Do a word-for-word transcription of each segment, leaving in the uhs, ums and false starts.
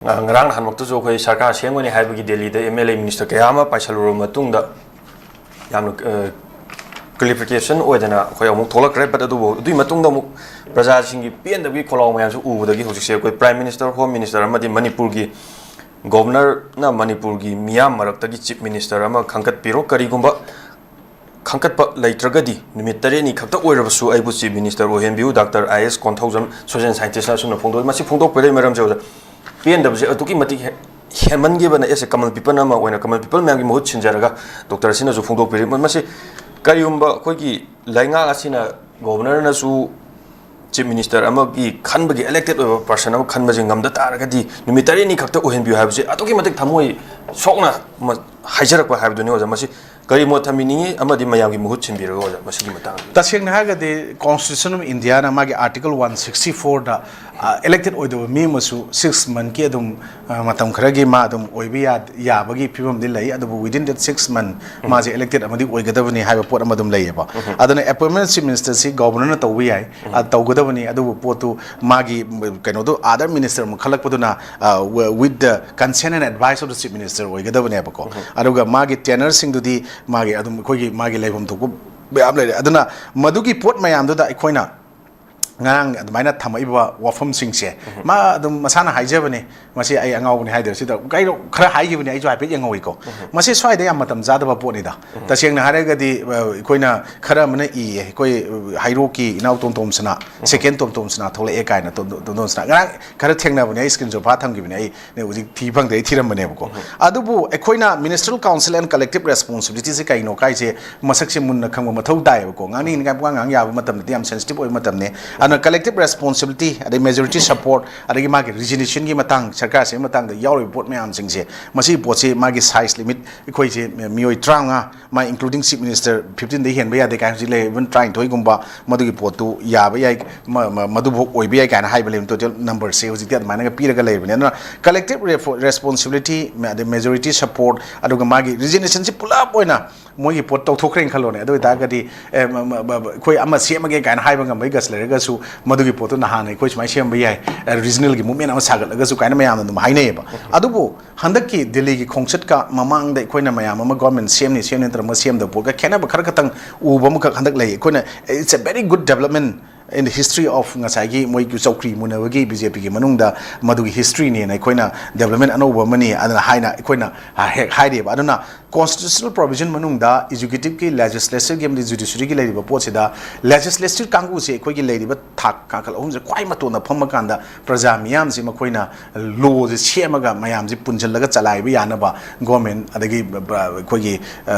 ꯉ-, ꯉꯔꯥꯡ ꯅꯍꯥꯟꯃꯛꯇꯁꯨ ꯑꯩꯈꯣꯏ ꯁꯔꯀꯥꯔ ꯁꯦꯝꯒꯅꯤ ꯍꯥꯏꯕꯒꯤ ꯗꯦꯜꯂꯤꯗ ꯑꯦꯝ ꯑꯦꯜ ꯑꯦ ꯃꯤꯅꯤꯁꯇꯔ ꯀꯌꯥ ꯑꯃ ꯄꯥꯏꯁꯜꯂꯨꯔꯕ ꯃꯇꯨꯡꯗ ꯌꯥꯝꯅ, ꯑ, ꯀ꯭ꯂꯦꯔꯤꯐꯤꯀꯦꯁꯟ ꯑꯣꯏꯗꯅ ꯑꯩꯈꯣꯏ ꯑꯃꯨꯛ ꯊꯣꯛꯂꯛꯈ꯭ꯔꯦ꯫ But ꯑꯗꯨꯕꯨ ꯑꯗꯨꯒꯤ ꯃꯇꯨꯡꯗ ꯑꯃꯨꯛ ꯄ꯭ꯔꯖꯥꯁꯤꯡꯒꯤ ꯄꯦꯟꯗꯕꯒꯤ ꯈꯣꯜꯂꯥꯎ ꯃꯌꯥꯝꯁꯨ ꯎꯕꯗꯒꯤ ꯍꯧꯖꯤꯛꯁꯦ ꯑꯩꯈꯣꯏ ꯄ꯭ꯔꯥꯏꯝ ꯃꯤꯅꯤꯁꯇꯔ, ꯍꯣꯝ ꯃꯤꯅꯤꯁꯇꯔ ꯑꯃꯗꯤ ꯃꯅꯤꯄꯨꯔꯒꯤ ꯒꯣꯕꯔꯅꯔꯅ ꯃꯅꯤꯄꯨꯔꯒꯤ ꯃꯤꯌꯥꯝ ꯃꯔꯛꯇꯒꯤ ꯆꯤꯐ ꯃꯤꯅꯤꯁꯇꯔ ꯑꯃ ꯈꯟꯒꯠꯄꯤꯔꯣ, ꯀꯔꯤꯒꯨꯝꯕ ꯈꯟꯒꯠꯄ ꯂꯩꯇ꯭ꯔꯒꯗꯤ ꯅꯨꯃꯤꯠ ꯇꯔꯦꯠꯅꯤ ꯈꯛꯇ ꯑꯣꯏꯔꯕꯁꯨ ꯑꯩꯕꯨ ꯆꯤꯐ ꯃꯤꯅꯤꯁꯇꯔ ꯑꯣꯏꯍꯟꯕꯤꯌꯨ, ꯗꯥꯛꯇꯔ ꯑꯥꯏ ꯑꯦꯁ ꯀꯣꯟꯊꯧꯖꯝ, ꯁꯣꯁꯤꯌꯦꯜ ꯁꯥꯏꯟꯇꯤꯁꯅ ꯑꯁꯨꯝꯅ ꯐꯣꯡꯗꯣꯛꯏ꯫ ꯃꯁꯤ ꯐꯣꯡꯗꯣꯛꯄꯤꯔꯛꯏ ꯃꯔꯝꯁꯦ ꯑꯣꯖꯥ, ꯄꯦꯟꯗꯕꯁꯦ ꯑꯗꯨꯛꯀꯤ ꯃꯇꯤꯛ ꯍꯦ-, ꯍꯦꯟꯃꯟꯈꯤꯕꯅ, ꯑꯦꯁ ꯑꯦ ꯀꯃꯜ ꯄꯤꯄꯜ ꯑꯃ ꯑꯣꯏꯅ ꯀꯃꯜ ꯄꯤꯄꯜ ꯃꯌꯥꯝꯒꯤ ꯃꯍꯨꯠ ꯁꯤꯟꯖꯔꯒ ꯗꯣꯛꯇꯔ ꯑꯁꯤꯅꯁꯨ ꯐꯣꯡꯗꯣꯛꯄꯤꯔꯤ꯫ ꯃ-, ꯃꯁꯤ ꯀꯔꯤꯒꯨꯝꯕ ꯑꯩꯈꯣꯏꯒꯤ ꯂꯩꯉꯥꯛ ꯑꯁꯤꯅ, ꯒꯣꯕꯔꯅꯔꯅꯁꯨ ꯆꯤꯐ ꯃꯤꯅꯤꯁꯇꯔ ꯑꯃꯒꯤ ꯈꯟꯕꯒꯤ, ꯏꯂꯦꯛꯇꯦꯠ ꯑꯣꯏꯕ ꯄꯥꯔꯁꯟ ꯑꯃ ꯈꯟꯕꯁꯦ ꯉꯝꯗ ꯇꯥꯔꯒꯗꯤ ꯅꯨꯃꯤꯠ ꯇꯔꯦꯠꯅꯤ ꯈꯛꯇ ꯑꯣꯏꯍꯟꯕꯤꯌꯨ ꯍꯥꯏꯕꯁꯦ ꯑꯗꯨꯛꯀꯤ ꯃꯇꯤꯛ ꯊꯃꯣꯏ ꯁꯣꯛꯅ ꯃ-, ꯍꯥꯏꯖꯔꯛꯄ ꯍꯥꯏꯕꯗꯨꯅꯤ ꯑꯣꯖꯥ꯫ ꯃꯁꯤ ꯀꯔꯤ ꯃꯣꯠ ꯊꯝꯕꯤꯅꯤꯡꯉꯤ ꯑꯃꯗꯤ ꯃꯌꯥꯝꯒꯤ ꯃꯍꯨꯠ ꯁꯤꯟꯕꯤꯔꯒ ꯑꯣꯖꯥ ꯃꯁꯤꯒꯤ ꯃꯇꯥꯡꯗ? ꯇꯁꯦꯡꯅ ꯍꯥꯏꯔꯒꯗꯤ Constitution of India ꯅ ꯃꯥꯒꯤ Article one sixty four ꯗ, ꯑ, ꯏꯂꯦꯛꯇꯦꯠ ꯑꯣꯏꯗꯕ ꯃꯤ ꯑꯃꯁꯨ ꯁꯤꯛꯁ ꯃꯟꯊꯀꯤ ꯑꯗꯨꯝ, ꯑ, ꯃꯇꯝ ꯈꯔꯒꯤ ꯃꯥ ꯑꯗꯨꯝ ꯑꯣꯏꯕ ꯌꯥ-, ꯌꯥꯕꯒꯤ ꯐꯤꯕꯝꯗꯤ ꯂꯩ꯫ ꯑꯗꯨꯕꯨ within that six month ꯎꯝ꯫ ꯃꯥꯁꯦ ꯏꯂꯦꯛꯇꯦꯠ ꯑꯃꯗꯤ ꯑꯣꯏꯒꯗꯕꯅꯤ ꯍꯥꯏꯕ ꯄꯣꯠ ꯑꯃ ꯑꯗꯨꯝ ꯂꯩꯌꯦꯕ꯫ ꯎꯝ꯫ ꯑꯗꯨꯅ ꯑꯦꯄꯣꯏꯟꯃꯦꯟ ꯆꯤꯐ ꯃꯤꯅꯤꯁꯇꯔꯁꯤ ꯒꯣꯕꯔꯅꯔꯅ ꯇꯧꯕ ꯌꯥꯏ, ꯎꯝ꯫ ꯑ, ꯇꯧꯒꯗꯕꯅꯤ꯫ ꯑꯗꯨꯕꯨ ꯄꯣꯠꯇꯨ ꯃꯥꯒꯤ, ꯎꯝ, ꯀꯩꯅꯣꯗꯣ other minister ꯑꯃ ꯈꯜꯂꯛꯄꯗꯨꯅ, ꯑ, wi-, with the consent and advice of the chief minister ꯑꯣꯏꯒꯗꯕꯅꯦꯕꯀꯣ꯫ ꯎꯝ꯫ ꯑꯗꯨꯒ ꯃꯥꯒꯤ tenure ꯁꯤꯡꯗꯨꯗꯤ ꯃꯥꯒꯤ ꯑꯗꯨꯝ ꯑꯩꯈꯣꯏꯒꯤ ꯃꯥꯒꯤ ꯂꯩꯐꯝ ꯊꯣꯛꯄ ꯃꯌꯥꯝ ꯂꯩꯔꯦ꯫ ꯑꯗꯨꯅ ꯃꯗꯨꯒꯤ ꯄꯣꯠ ꯃꯌꯥꯝꯗꯨꯗ ꯑꯩꯈꯣꯏꯅ ꯉꯔꯥꯡ ꯑꯗꯨꯃꯥꯏꯅ ꯊꯝꯃꯛꯏꯕ ꯋꯥꯐꯝꯁꯤꯡꯁꯦ, ꯎꯝ꯫ ꯃꯥ ꯑꯗꯨꯝ ꯃꯁꯥꯅ ꯍꯥꯏꯖꯕꯅꯦ, ꯃꯁꯤ ꯑꯩ ꯑꯉꯥꯎꯕꯅꯤ ꯍꯥꯏꯗꯣꯏꯔꯥ, ꯁꯤꯗ ꯀꯩꯅꯣ ꯈꯔ ꯍꯥꯏꯈꯤꯕꯅꯦ, ꯑꯩꯁꯨ ꯍꯥꯏꯐꯦꯠ ꯌꯦꯡꯍꯧꯋꯤꯀꯣ꯫ ꯎꯝ꯫ ꯃꯁꯤ ꯁ꯭ꯋꯥꯏꯗ ꯌꯥꯝ ꯃꯇꯝ ꯆꯥꯗꯕ ꯄꯣꯠꯅꯤꯗ꯫ ꯎꯝ꯫ ꯇꯁꯦꯡꯅ ꯍꯥꯏꯔꯒꯗꯤ, ꯑ, ꯑꯩꯈꯣꯏꯅ ꯈꯔ ꯑꯃꯅ ꯏꯌꯦ, ꯑꯩꯈꯣꯏ, ꯑ, ꯍꯩꯔꯣꯛꯀꯤ ꯏꯅꯥꯎ ꯇꯣꯝ ꯇꯣꯝꯁꯅꯥ, ꯎꯝ꯫ Second ꯇꯣꯝ ꯇꯣꯝꯁꯅꯥ ꯊꯣꯛꯂꯛꯑꯦ ꯀꯥꯏꯅ, ꯇꯣꯝ, ꯇꯣꯝ ꯇꯣꯝꯁꯅꯥ ꯉꯔꯥꯡ ꯈꯔ ꯊꯦꯡꯅꯕꯅꯦ, ꯑꯩ screenshot ꯐꯥ ꯊꯝꯈꯤꯕꯅꯦ, ꯑꯩ ꯍꯧꯖꯤꯛ ꯊꯤ ꯐꯪꯗ꯭ꯔꯦ, ꯑꯩ ꯊꯤꯔꯝꯕꯅꯦꯕꯀꯣ꯫ ꯎꯝ꯫ ꯑꯗꯨꯕꯨ ꯑꯩꯈꯣꯏꯅ ministerial council and collective responsibility ꯁꯦ ꯀꯩꯅꯣ ꯀꯥꯏꯁꯦ ꯃꯁꯛꯁꯦ ꯃꯨꯟꯅ ꯈꯪꯕ ꯃꯊꯧ ꯇꯥꯏꯌꯦꯕꯀꯣ꯫ ꯉꯥꯡꯅꯤꯡꯉꯤꯉꯥꯏ ꯄꯨꯡꯉꯥꯡ ꯉꯥꯡ ꯌꯥꯕ ꯃꯇꯝꯗꯗꯤ ꯌꯥꯝ sensitive ꯑꯣꯏꯕ ꯃꯇꯝꯅꯤ꯫ ꯑꯗꯨꯅ collective responsibility, ꯑꯗꯩ majority support, ꯑꯗꯒꯤ ꯃꯥꯒꯤ resignation ꯒꯤ ꯃꯇꯥꯡ, ꯁꯔꯀꯥꯔ ꯁꯦꯝꯕ ꯃꯇꯥꯡꯗ ꯌꯥꯎꯔꯤꯕ ꯄꯣꯠ ꯃꯌꯥꯝꯁꯤꯡꯁꯦ, ꯃꯁꯤꯒꯤ ꯄꯣꯠꯁꯤ ꯃꯥꯒꯤ size limit, ꯑꯩꯈꯣꯏꯁꯦ ꯃꯤꯑꯣꯏ ꯇꯔꯥꯃꯉꯥ, ꯃꯥ including chief minister fifteen ꯗꯩ ꯍꯦꯟꯕ ꯌꯥꯗꯦ ꯀꯥꯏꯅ ꯍꯧꯖꯤꯛ ꯂꯩ, even ꯇꯔꯥꯅꯤꯊꯣꯏꯒꯨꯝꯕ, ꯃꯗꯨꯒꯤ ꯄꯣꯠꯇꯨ ꯌꯥꯕ ꯌꯥꯏ, ꯃ-, ꯃ-, ꯃꯗꯨꯐꯥꯎ ꯑꯣꯏꯕ ꯌꯥꯏ ꯀꯥꯏꯅ ꯍꯥꯏꯕ ꯂꯩꯕ, total number ꯁꯦ ꯍꯧꯖꯤꯛꯇꯤ ꯑꯗꯨꯃꯥꯏꯅꯒ ꯄꯤꯔꯒ ꯂꯩꯕꯅꯦ꯫ ꯑꯗꯨꯅ collective ꯔꯦꯐꯣ-, responsibility, ꯃ-, ꯑꯗꯩ majority support, ꯑꯗꯨꯒ ꯃꯥꯒꯤ resignation ꯁꯤ ꯄꯨꯂꯞ ꯑꯣꯏꯅ ꯃꯣꯏꯒꯤ ꯄꯣꯠ ꯇꯧꯊꯣꯛꯈ꯭ꯔꯦꯅ ꯈꯜꯂꯣꯅꯦ꯫ ꯑꯗꯨ ꯑꯣꯏꯇꯥꯔꯒꯗꯤ, ꯑꯦ, ꯃ-, ꯃ-, ꯃ-, ꯑꯩꯈꯣꯏ ꯑꯃ ꯁꯦꯝꯃꯒꯦ ꯀꯥꯏꯅ ꯍꯥꯏꯕ ꯉꯝꯕꯒꯤ guts ꯂꯩꯔꯒꯁꯨ, ꯃꯗꯨꯒꯤ ꯄꯣꯠꯇꯨ ꯅꯍꯥꯟ ꯑꯩꯈꯣꯏ ꯁꯨꯃꯥꯏꯅ ꯁꯦꯝꯕ ꯌꯥꯏ, ꯔꯤꯖꯅꯦꯜꯒꯤ ꯃꯨꯞꯃꯦꯟ ꯑꯃ ꯁꯥꯒꯠꯂꯒꯁꯨ ꯀꯥꯏꯅ ꯃꯌꯥꯝꯅ ꯑꯗꯨꯝ ꯍꯥꯏꯅꯩꯌꯦꯕ꯫ ꯑꯗꯨꯕꯨ ꯍꯟꯗꯛꯀꯤ ꯗꯤꯜꯂꯤꯒꯤ ꯈꯣꯡꯆꯠꯀ ꯃꯃꯥꯡꯗ ꯑꯩꯈꯣꯏꯅ ꯃꯌꯥꯝ ꯑꯃ ꯒꯣꯔꯃꯦꯟ ꯁꯦꯝꯅꯤ ꯁꯦꯝꯅꯤ ꯅꯠꯇ꯭ꯔꯒ ꯁꯦꯝꯗꯕ ꯄꯣꯠꯀ ꯈꯦꯠꯅꯕ ꯈꯔ ꯈꯛꯇꯪ ꯎꯕ ꯑꯃꯈꯛ ꯍꯟꯗꯛ ꯂꯩ꯫ ꯑꯩꯈꯣꯏꯅ, it's a very good development in the history of ꯉꯁꯥꯏꯒꯤ ꯃꯣꯏꯒꯤ ꯆꯧꯀ꯭ꯔꯤ ꯃꯨꯟꯅꯕꯒꯤ ꯕꯤ ꯖꯦ ꯄꯤꯒꯤ ꯃꯅꯨꯡꯗ ꯃꯗꯨꯒꯤ ꯍꯤꯁꯇ꯭ꯔꯤꯅꯦꯅ ꯑꯩꯈꯣꯏꯅ ꯗꯦꯕꯂꯞꯃꯦꯟ ꯑꯅꯧꯕ ꯑꯃꯅꯤ ꯑꯗꯨꯅ ꯍꯥꯏꯅ ꯑꯩꯈꯣꯏꯅ ꯍꯦꯛ ꯍꯥꯏꯔꯤꯕ꯫ ꯑꯗꯨꯅ ꯀꯣꯟꯁꯇꯤꯇ꯭ꯌꯨꯁꯅꯦꯜ ꯄ꯭ꯔꯣꯕꯤꯖꯟ ꯃꯅꯨꯡꯗ ꯑꯦꯛꯖꯤꯀ꯭ꯌꯨꯇꯤꯚꯀꯤ, ꯂꯦꯖꯤꯁꯂꯦꯆꯔꯒꯤ ꯑꯃꯗꯤ ꯖꯨꯗꯤꯁꯔꯤꯒꯤ ꯂꯩꯔꯤꯕ ꯄꯣꯠꯁꯤꯗ ꯂꯦꯖꯤꯁꯂꯦꯆꯔ ꯀꯥꯡꯕꯨꯁꯦ ꯑꯩꯈꯣꯏꯒꯤ ꯂꯩꯔꯤꯕ ꯊꯥꯛ ꯀꯥꯡꯈꯜ ꯑꯍꯨꯝꯁꯦ ꯈ꯭ꯋꯥꯏ ꯃꯇꯣꯟꯗ ꯐꯝꯃꯀꯥꯟꯗ ꯄ꯭ꯔꯖꯥ ꯃꯤꯌꯥꯝꯁꯤ ꯃꯈꯣꯏꯅ ꯂꯣꯁꯦ ꯁꯦꯝꯃꯒ ꯃꯌꯥꯝꯁꯤ ꯄꯨꯟꯁꯤꯜꯂꯒ ꯆꯂꯥꯏꯕ ꯌꯥꯅꯕ ꯒꯣꯔꯃꯦꯟ ꯑꯗꯒꯤ ꯑꯩꯈꯣꯏꯒꯤ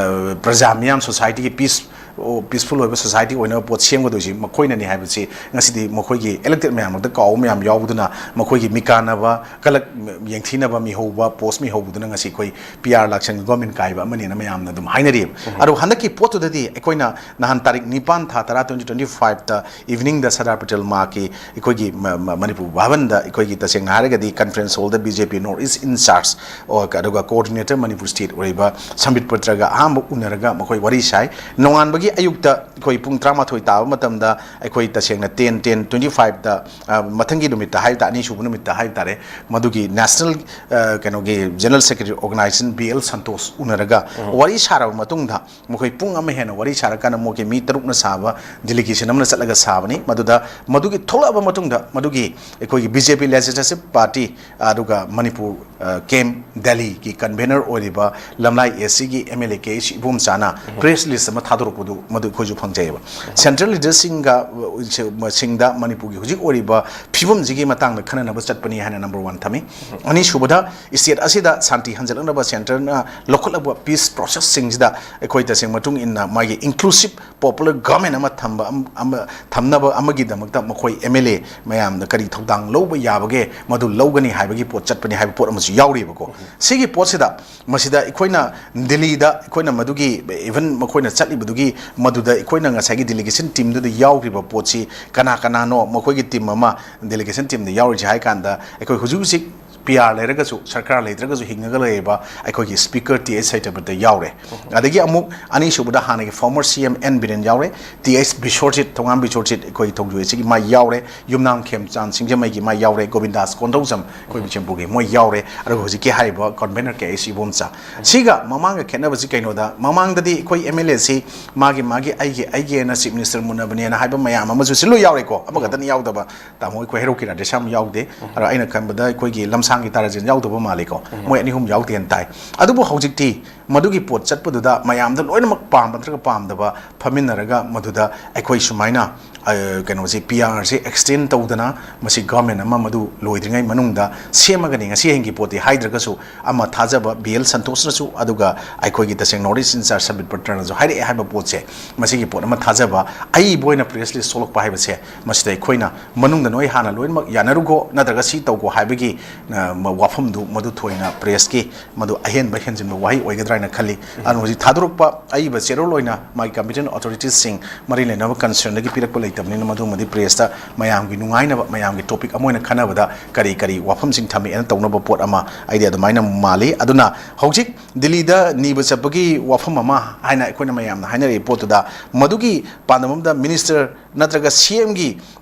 ꯄ꯭ꯔꯖꯥ ꯃꯤꯌꯥꯝ ꯁꯣꯁꯥꯏꯇꯤꯒꯤ ꯄꯤꯁ ꯄꯤꯁꯐꯨꯜ ꯑꯣꯏꯕ ꯁꯣꯁꯥꯏꯇꯤ ꯑꯣꯏꯅꯕ ꯄꯣꯠ ꯁꯦꯝꯒꯗꯣꯏꯁꯤ ꯃꯈꯣꯏꯅꯅꯤ ꯍꯥꯏꯕꯁꯤ ꯉꯁꯤꯗꯤ ꯃꯈꯣꯏꯒꯤ ꯏꯂꯦꯛꯇꯦꯗ ꯃꯌꯥꯝ ꯃꯔꯛꯇ ꯀꯥꯎꯕ ꯃꯌꯥꯝ ꯌꯥꯎꯕꯗꯨꯅ ꯃꯈꯣꯏꯒꯤ ꯃꯤꯀꯥꯟꯅꯕ ꯀꯂꯛ ꯌꯦꯡꯊꯤꯅꯕ ꯃꯤꯍꯧꯕ ꯄꯣꯁ ꯃꯤꯍꯧꯕꯗꯨꯅ ꯉꯁꯤ ꯑꯩꯈꯣꯏ ꯄꯤ ꯑꯥꯔ ꯂꯥꯛꯁꯟꯒꯤ ꯒꯣꯔꯃꯦꯟ ꯀꯥꯏꯕ ꯑꯃꯅꯤꯅ ꯃꯌꯥꯝꯅ ꯑꯗꯨꯝ ꯍꯥꯏꯅꯔꯤꯕ꯫ ꯑꯗꯣ ꯍꯟꯗꯛꯀꯤ ꯄꯣꯠꯇꯨꯗꯗꯤ ꯑꯩꯈꯣꯏꯅ ꯅꯍꯥꯟ ꯇꯥꯔꯤꯛ ꯅꯤꯄꯥꯟ ꯊꯥ ꯇꯔꯥ twenty twenty five ꯇ ꯏꯚꯤꯅꯤꯡꯗ ꯁꯔꯗꯥꯔ ꯄꯇꯦꯜ ꯃꯥꯔꯛꯀꯤ ꯑꯩꯈꯣꯏꯒꯤ ꯃꯅꯤꯄꯨꯔ ꯚꯕꯟꯗ ꯑꯩꯈꯣꯏꯒꯤ ꯇꯁꯦꯡꯅ ꯍꯥꯏꯔꯒꯗꯤ ꯀꯟꯐ꯭ꯔꯦꯟꯁ ꯍꯣꯜꯗ ꯕꯤ ꯖꯦ ꯄꯤ ꯅꯣꯔꯠ ꯏꯁ ꯏꯟ ꯆꯥꯔꯖ ꯑꯗꯨꯒ ꯀꯣꯑꯣꯔꯗꯤꯅꯦꯇꯔ ꯃꯅꯤꯄꯨꯔ ꯁ꯭ꯇꯦꯠ ꯑꯣꯏꯔꯤꯕ ꯁꯝꯕꯤꯠ ꯄꯇ꯭ꯔꯒ ꯑꯍꯥꯟꯕ ꯎꯅꯔꯒ ꯃꯈꯣꯏ ꯋꯥꯔꯤ ꯁꯥꯏ꯫ ꯅꯣꯡꯉꯥꯟꯕꯒꯤ ꯑꯌꯨꯛꯇ ꯑꯩꯈꯣꯏ ꯄꯨꯡ ꯇꯔꯥꯃꯥꯊꯣꯏ ꯇꯥꯕ ꯃꯇꯝꯗ ꯑꯩꯈꯣꯏ ꯇꯁꯦꯡꯅ ten ten twenty five ꯇ ꯃꯊꯪꯒꯤ ꯅꯨꯃꯤꯠꯇ ꯍꯥꯏꯕ ꯇꯥꯔꯦ, ꯑꯅꯤꯁꯨꯕ ꯅꯨꯃꯤꯠꯇ ꯍꯥꯏꯕ ꯇꯥꯔꯦ, ꯃꯗꯨꯒꯤ ꯅꯦꯁꯅꯦꯜ ꯀꯩꯅꯣꯒꯤ general secretary organisation B L Santosh ꯎꯅꯔꯒ ꯋꯥꯔꯤ ꯁꯥꯔꯕ ꯃꯇꯨꯡꯗ ꯃꯈꯣꯏ ꯄꯨꯡ ꯑꯃ ꯍꯦꯟꯅ ꯋꯥꯔꯤ ꯁꯥꯔꯀꯥꯟꯗ ꯃꯈꯣꯏꯒꯤ ꯃꯤ ꯇꯔꯨꯛꯅ ꯁꯥꯕ ꯗꯤꯂꯤꯒꯦꯁꯟ ꯑꯃꯅ ꯆꯠꯂꯒ ꯁꯥꯕꯅꯤ꯫ ꯃꯗꯨꯗ ꯃꯗꯨꯒꯤ ꯊꯣꯛꯂꯛꯑꯕ ꯃꯇꯨꯡꯗ ꯃꯗꯨꯒꯤ ꯑꯩꯈꯣꯏꯒꯤ B J P legislative party ꯑꯗꯨꯒ ꯃꯅꯤꯄꯨꯔ ꯀꯦꯝ ꯗꯦꯜꯂꯤꯒꯤ ꯀꯟꯚꯦꯅꯔ ꯑꯣꯏꯔꯤꯕ ꯂꯝꯂꯥꯏ ꯑꯦ ꯁꯤꯒꯤ M L A K H ꯏꯕꯣꯝꯆꯥꯅ ꯄ꯭ꯔꯦꯁ ꯔꯤꯂꯤꯁ ꯑꯃ ꯊꯥꯗꯣꯔꯛꯄꯗꯨ ꯃꯗꯨ ꯑꯩꯈꯣꯏꯁꯨ ꯐꯪꯖꯩꯑꯕ꯫ ꯁꯦꯟꯇ꯭ꯔꯦꯜ ꯂꯤꯗꯔꯁꯤꯡꯒ ꯁꯤꯡꯗ ꯃꯅꯤꯄꯨꯔꯒꯤ ꯍꯧꯖꯤꯛ ꯑꯣꯏꯔꯤꯕ ꯐꯤꯕꯝꯁꯤꯒꯤ ꯃꯇꯥꯡꯗ ꯈꯟꯅꯅꯕ ꯆꯠꯄꯅꯤ ꯍꯥꯏꯅ ꯅꯝꯕꯔ ꯋꯥꯟ ꯊꯝꯃꯤ꯫ ꯑꯅꯤꯁꯨꯕꯗ ꯁ꯭ꯇꯦꯠ ꯑꯁꯤꯗ ꯁꯥꯟꯇꯤ ꯍꯟꯖꯤꯜꯂꯛꯅꯕ ꯁꯦꯟꯇꯔꯅ ꯂꯧꯈꯠꯂꯛꯄ ꯄꯤꯁ ꯄ꯭ꯔꯣꯁꯦꯁꯁꯤꯡꯁꯤꯗ ꯑꯩꯈꯣꯏ ꯇꯁꯦꯡ ꯃꯇꯨꯡ ꯏꯟꯅ ꯃꯥꯒꯤ ꯏꯟꯀ꯭ꯂꯨꯁꯤꯞ ꯄꯣꯄꯨꯂꯔ ꯒꯚꯔꯟꯃꯦꯟ ꯑꯃ ꯊꯝꯕ ꯑꯃ ꯊꯝꯅꯕ ꯑꯃꯒꯤꯗꯃꯛꯇ ꯃꯈꯣꯏ ꯑꯦꯝ ꯑꯦꯜ ꯑꯦ ꯃꯌꯥꯝꯅ ꯀꯔꯤ ꯊꯧꯗꯥꯡ ꯂꯧꯕ ꯌꯥꯕꯒꯦ ꯃꯗꯨ ꯂꯧꯒꯅꯤ ꯍꯥꯏꯕꯒꯤ ꯄꯣꯠ ꯆꯠꯄꯅꯤ ꯍꯥꯏꯕ ꯄꯣꯠ ꯑꯃꯁꯨ ꯌꯥꯎꯔꯤꯕꯀꯣ꯫ ꯁꯤꯒꯤ ꯄꯣꯠꯁꯤꯗ ꯃꯁꯤꯗ ꯑꯩꯈꯣꯏꯅ ꯗꯤꯜꯂꯤꯗ ꯑꯩꯈꯣꯏꯅ ꯃꯗꯨꯒꯤ ꯏꯚꯟ ꯃꯈꯣꯏꯅ ꯆꯠꯂꯤꯕꯗꯨꯒꯤ ꯃꯗꯨꯗ ꯑꯩꯈꯣꯏꯅ ꯉꯁꯥꯏꯒꯤ ꯗꯤꯂꯤꯒꯦꯁꯟ ꯇꯤꯝꯗꯨꯗ ꯌꯥꯎꯈ꯭ꯔꯤꯕ ꯄꯣꯠꯁꯤ ꯀꯅꯥ ꯀꯅꯥꯅꯣ ꯃꯈꯣꯏꯒꯤ ꯇꯤꯝ ꯑꯃ ꯗꯤꯂꯤꯒꯦꯁꯟ ꯇꯤꯝꯗ ꯌꯥꯎꯔꯤꯁꯦ ꯍꯥꯏ ꯀꯥꯟꯗ ꯑꯩꯈꯣꯏ ꯍꯧꯖꯤꯛ ꯍꯧꯖꯤꯛ ꯄꯤ ꯑꯥꯔ ꯂꯩꯔꯒꯁꯨ, ꯁꯔꯀꯥꯔ ꯂꯩꯇ꯭ꯔꯒꯁꯨ ꯍꯤꯡꯉꯒ ꯂꯩꯔꯤꯕ ꯑꯩꯈꯣꯏꯒꯤ Speaker ꯇꯤ ꯑꯩꯆ ꯁꯇ꯭ꯌꯕ꯭ꯔꯇ ꯌꯥꯎꯔꯦ꯫ ꯑꯗꯒꯤ ꯑꯃꯨꯛ ꯑꯅꯤꯁꯨꯕꯗ ꯍꯥꯟꯅꯒꯤ former C M N Biren ꯌꯥꯎꯔꯦ, ꯇꯤ ꯑꯩꯆ ꯕꯤꯁ꯭ꯋꯖꯤꯠ, ꯊꯣꯉꯥꯝ ꯕꯤꯁ꯭ꯋꯖꯤꯠ ꯑꯩꯈꯣꯏ ꯊꯣꯡꯖꯨ ꯑꯁꯤꯒꯤ ꯃꯥ ꯌꯥꯎꯔꯦ, ꯌꯨꯝꯅꯥꯝ ꯈꯦꯝꯆꯥꯟ ꯁꯤꯡꯖꯃꯩꯒꯤ ꯃꯥ ꯌꯥꯎꯔꯦ, ꯒꯣꯕꯤꯟꯗꯥꯁ ꯀꯣꯟꯊꯧꯖꯝ ꯑꯩꯈꯣꯏ ꯕꯤꯁꯦꯝꯄꯨꯔꯒꯤ ꯃꯣꯏ ꯌꯥꯎꯔꯦ꯫ ꯑꯗꯨꯒ ꯍꯧꯖꯤꯛꯀꯤ ꯍꯥꯏꯔꯤꯕ convenor ꯀꯦ ꯑꯩꯁ ꯏꯕꯣꯝꯆꯥ, ꯁꯤꯒ ꯃꯃꯥꯡꯒ ꯈꯦꯠꯅꯕꯁꯤ ꯀꯩꯅꯣꯗ, ꯃꯃꯥꯡꯗꯗꯤ ꯑꯩꯈꯣꯏ M L A ꯁꯤ ꯃꯥꯒꯤ ꯃꯥꯒꯤ ꯑꯩꯒꯤ ꯑꯩꯒꯤꯅ Chief Minister ꯃꯨꯟꯅꯕꯅꯦꯅ ꯍꯥꯏꯕ ꯃꯌꯥꯝ ꯑꯃꯁꯨ ꯁꯤ ꯂꯣꯏ ꯌꯥꯎꯔꯦꯀꯣ, ꯑꯃꯈꯛꯇꯅ ꯌꯥꯎꯗꯕ꯫ ꯇꯥꯃꯣ ꯑꯩꯈꯣꯏ ꯍꯩꯔꯣꯛꯀꯤ ꯔꯥꯙꯦꯁ꯭ꯌꯥꯝ ꯌꯥꯎꯗꯦ꯫ ꯑꯗꯣ ꯑꯩꯅ ꯈꯟꯕꯗ ꯑꯩꯈꯣꯏꯒꯤ ꯂꯝꯁꯥꯡꯒꯤ ꯇꯥꯔꯥꯖꯦꯟ ꯌꯥꯎꯗꯕ ꯃꯥꯜꯂꯤꯀꯣ, ꯃꯣꯏ ꯑꯅꯤ ꯑꯍꯨꯝ ꯌꯥꯎꯗꯦꯅ ꯇꯥꯏ꯫ ꯑꯗꯨꯕꯨ ꯍꯧꯖꯤꯛꯇꯤ ꯃꯗꯨꯒꯤ ꯄꯣꯠ ꯆꯠꯄꯗꯨꯗ ꯃꯌꯥꯝꯗ ꯂꯣꯏꯅꯃꯛ ꯄꯥꯝꯕ ꯅꯠꯇ꯭ꯔꯒ ꯄꯥꯝꯗꯕ ꯐꯝꯃꯤꯟꯅꯔꯒ ꯃꯗꯨꯗ ꯑꯩꯈꯣꯏ ꯁꯨꯃꯥꯏꯅ, ꯑ, ꯀꯩꯅꯣꯁꯤ, P R ꯁꯤ extend ꯇꯧꯗꯅ ꯃꯁꯤ government ꯑꯃ ꯃꯗꯨ ꯂꯣꯏꯗ꯭ꯔꯤꯉꯩ ꯃꯅꯨꯡꯗ ꯁꯦꯝꯃꯒꯅꯤ꯫ ꯉꯁꯤ ꯍꯌꯦꯡꯒꯤ ꯄꯣꯠꯇꯤ ꯍꯥꯏꯗ꯭ꯔꯒꯁꯨ ꯑꯃ ꯊꯥꯖꯕ ꯕꯤ ꯑꯦꯜ ꯁꯟꯇꯣꯁꯅꯁꯨ, ꯑꯗꯨꯒ ꯑꯩꯈꯣꯏꯒꯤ ꯇꯁꯦꯡ North East in charge ꯁꯝꯕꯤꯠ ꯄꯇ꯭ꯔꯅꯁꯨ ꯍꯥꯏꯔꯛꯑꯦ ꯍꯥꯏꯕ ꯄꯣꯠꯁꯦ, ꯃꯁꯤꯒꯤ ꯄꯣꯠ ꯑꯃ ꯊꯥꯖꯕ, ꯑꯏꯕ ꯑꯣꯏꯅ press list ꯊꯣꯛꯂꯛꯄ ꯍꯥꯏꯕꯁꯦ, ꯃꯁꯤꯗ ꯑꯩꯈꯣꯏꯅ ꯃꯅꯨꯡꯗ ꯅꯣꯏ ꯍꯥꯟꯅ ꯂꯣꯏꯅꯃꯛ ꯌꯥꯅꯔꯨꯀꯣ, ꯅꯠꯇ꯭ꯔꯒ ꯁꯤ ꯇꯧꯀꯣ ꯍꯥꯏꯕꯒꯤ, ꯑ, ꯃ-, ꯋꯥꯐꯝꯗꯨ ꯃꯗꯨ ꯊꯣꯏꯅ press ꯀꯤ ꯃꯗꯨ ꯑꯍꯦꯟꯕ ꯍꯦꯟꯖꯤꯟꯕ ꯋꯥꯍꯩ ꯑꯣꯏꯒꯗ꯭ꯔꯥ ꯍꯥꯏꯅ ꯈꯜꯂꯤ꯫ ꯑꯗꯨꯅ ꯍꯧꯖꯤꯛ ꯊꯥꯗꯣꯔꯛꯄ ꯑꯏꯕ ꯆꯦꯔꯣꯜ ꯑꯣꯏꯅ ꯃꯥꯒꯤ competent authorities ꯁꯤꯡ ꯃꯔꯤ ꯂꯩꯅꯕ concern ꯗꯒꯤ ꯄꯤꯔꯛꯄ ꯂꯩꯇꯕꯅꯤꯅ ꯃꯗꯨꯃꯗꯤ press ꯇ ꯃꯌꯥꯝꯒꯤ ꯅꯨꯡꯉꯥꯏꯅꯕ, ꯃꯌꯥꯝꯒꯤ topic ꯑꯃ ꯑꯣꯏꯅ ꯈꯟꯅꯕꯗ ꯀꯔꯤ ꯀꯔꯤ ꯋꯥꯐꯝꯁꯤꯡ ꯊꯝꯃꯛꯑꯦꯅ ꯇꯧꯅꯕ ꯄꯣꯠ ꯑꯃ ꯑꯩꯗꯤ ꯑꯗꯨꯃꯥꯏꯅ ꯃꯥꯜꯂꯤ꯫ ꯑꯗꯨꯅ ꯍꯧꯖꯤꯛ ꯗꯤꯜꯂꯤꯗ ꯅꯤꯕ ꯆꯠꯄꯒꯤ ꯋꯥꯐꯝ ꯑꯃ ꯍꯥꯏꯅ ꯑꯩꯈꯣꯏꯅ ꯃꯌꯥꯝꯅ ꯍꯥꯏꯅꯔꯤꯕ ꯄꯣꯠꯇꯨꯗ, ꯃꯗꯨꯒꯤ ꯄꯥꯟꯗꯝ ꯑꯃꯗ minister ꯅꯠꯇ꯭ꯔꯒ C M ꯒꯤ